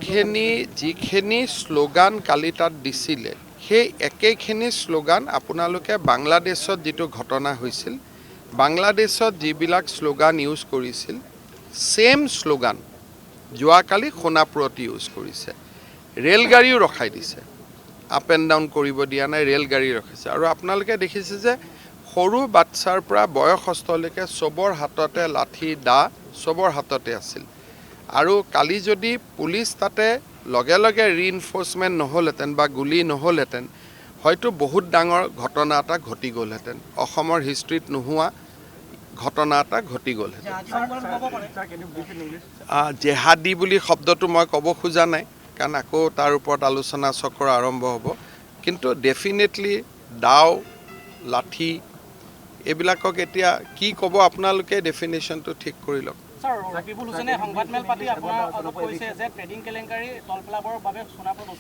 যিখিনি শ্লোগান কালি তাত দিছিলে, সেই একেখিনি শ্লোগান আপোনালোকে বাংলাদেশত যিটো ঘটনা হৈছিল, বাংলাদেশত যিবিলাক শ্লোগান ইউজ কৰিছিল, ছেইম শ্লোগান যোৱাকালি সোণাপুৰত ইউজ কৰিছে। ৰেলগাড়ীও ৰখাই দিছে, আপ এণ্ড ডাউন কৰিব দিয়া নাই, ৰেলগাড়ী ৰখাইছে। আৰু আপোনালোকে দেখিছে যে সৰু বাচ্ছাৰ পৰা বয়সস্থলৈকে চবৰ হাততে লাঠি, দা চবৰ হাততে আছিল। আৰু কালি যদি পুলিচ তাতে লগে লগে ৰিইনফৰ্চমেণ্ট নহ'লহেঁতেন বা গুলী নহ'লহেঁতেন, হয়তো বহুত ডাঙৰ ঘটনা এটা ঘটি গ'লহেঁতেন, অসমৰ হিষ্ট্ৰীত নোহোৱা ঘটনা এটা ঘটি গ'লহেঁতেন। জেহাদী বুলি শব্দটো মই ক'ব খোজা নাই, কাৰণ আকৌ তাৰ ওপৰত আলোচনা চক্ৰ আৰম্ভ হ'ব। কিন্তু ডেফিনেটলি দাও, লাঠি এইবিলাকক এতিয়া কি ক'ব, আপোনালোকে ডেফিনেশ্যনটো ঠিক কৰি লওক। ছাৰ, ৰকিবুল হুছেইনে সংবাদমেল পাতি আপোনাৰ আগত কৈছে যে ট্ৰেডিং কেলেংকাৰী তল পেলাবৰ বাবে সোণাপুৰত